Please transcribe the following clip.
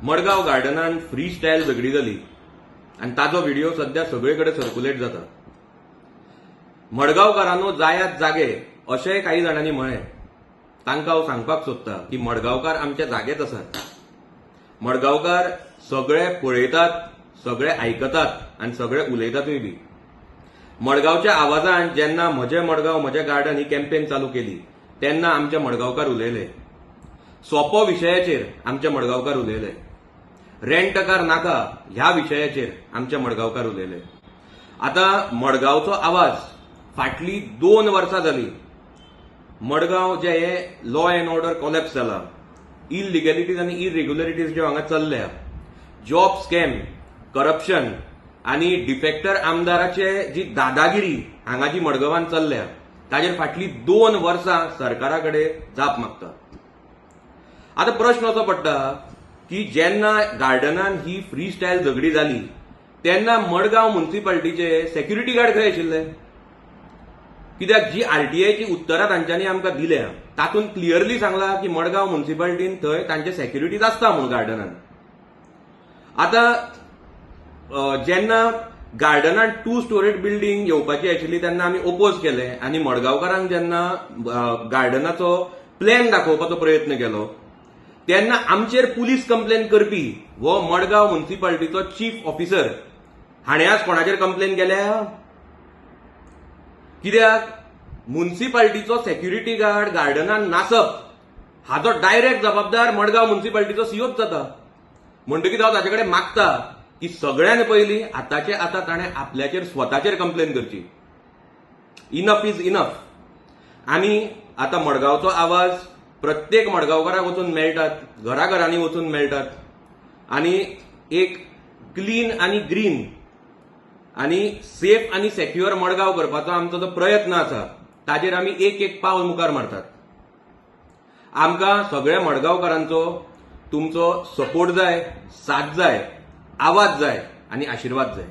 Madgaon गार्डनान free style झगडी जाली आनी ताजो व्हिडिओ सध्या सगळे कडेन सर्क्युलेट जाता. मडगांवकारांनो, जायात जागे अशेंय काही जाणांनी म्हळें. तांकां हांव सांगपाक सोदता की मडगांवकार आमच्या जागेच आसात. मडगांवकार सगळे पळयतात, सगळे आयकतात आनी सगळे उलयतातूय बी. मडगांवच्या आवाजान जेन्ना "म्हजें मडगांव, म्हजें गार्डन" ही कॅम्पेन चालू केली तेन्ना आमचे मडगांवकार उलयले. सोपो विशयाचेर आमचे मडगांवकार उलयले. रेंटकार नाका ह्या विशयाचेर आमचे मडगांवकार उलयले. आतां मडगांवचो आवाज फाटली 2 वर्सां जाली, मडगांव जे हे लॉ अँड ऑर्डर कॉलॅप्स जाला, इलिगॅलिटीज आनी इरेग्युलरिटीज ज्यो हांगा चल्ल्या, जॉब स्कॅम, करप्शन आनी डिफेक्टर आमदाराचे जी दादागिरी हांगा जी मडगांवान चल्ल्या, ताजेर फाटली 2 वर्सां सरकारा कडेन जाप मागता. आतां प्रश्न असो पडटा की जेन्ना गार्डनान ही फ्री स्टायल झगडी जाली तेन्ना मडगांव मुन्सिपाल्टीचे सेक्युरिटी गार्ड खंय आशिल्ले? कित्याक जी आरटीआयची उत्तरां तांच्यांनी आमकां दिल्या तातूंत क्लियरली सांगला की मडगांव मुन्सिपाल्टीन थंय तांचे सेक्युरिटीज आसता म्हणून गार्डनान. आतां जेन्ना गार्डनान टू स्टोरेज बिल्डींग येवपाची आशिल्ली तेन्ना आमी ओपोज केले आनी मडगांवकारांक जेन्ना गार्डनाचो प्लॅन दाखोवपाचो प्रयत्न केलो तेन्ना आमचेर पुलीस कंप्लेन करपी हो मडगांव मुन्सिपाल्टीचो चीफ ऑफिसर हाणें आज कोणाचेर कंप्लेन केल्या? कित्याक मुन्सिपाल्टीचो सेक्युरिटी गार्ड गार्डनान नासप हाचो डायरेक्ट जबाबदार मडगांव मुन्सिपाल्टीचो सीओच जाता. म्हणटकीच हांव ताचे कडेन मागता की सगळ्यान पयलीं आतांचे आतां ताणें आपल्याचेर स्वताचेर कंप्लेन करची. Enough is enough. आमी आतां मडगांवचो आवाज प्रत्येक मडगांवकाराक वचून मेळटात, घराघरांनी वचून मेळटात आनी एक क्लीन आनी ग्रीन आनी सेफ आनी सेक्युअर मडगांव करपाचो आमचो जो प्रयत्न आसा ताजेर आमी एक एक पावल मुखार मारतात. आमकां सगळ्या मडगांवकारांचो तुमचो सपोर्ट जाय, साथ जाय, आवाज जाय आनी आशिर्वाद जाय.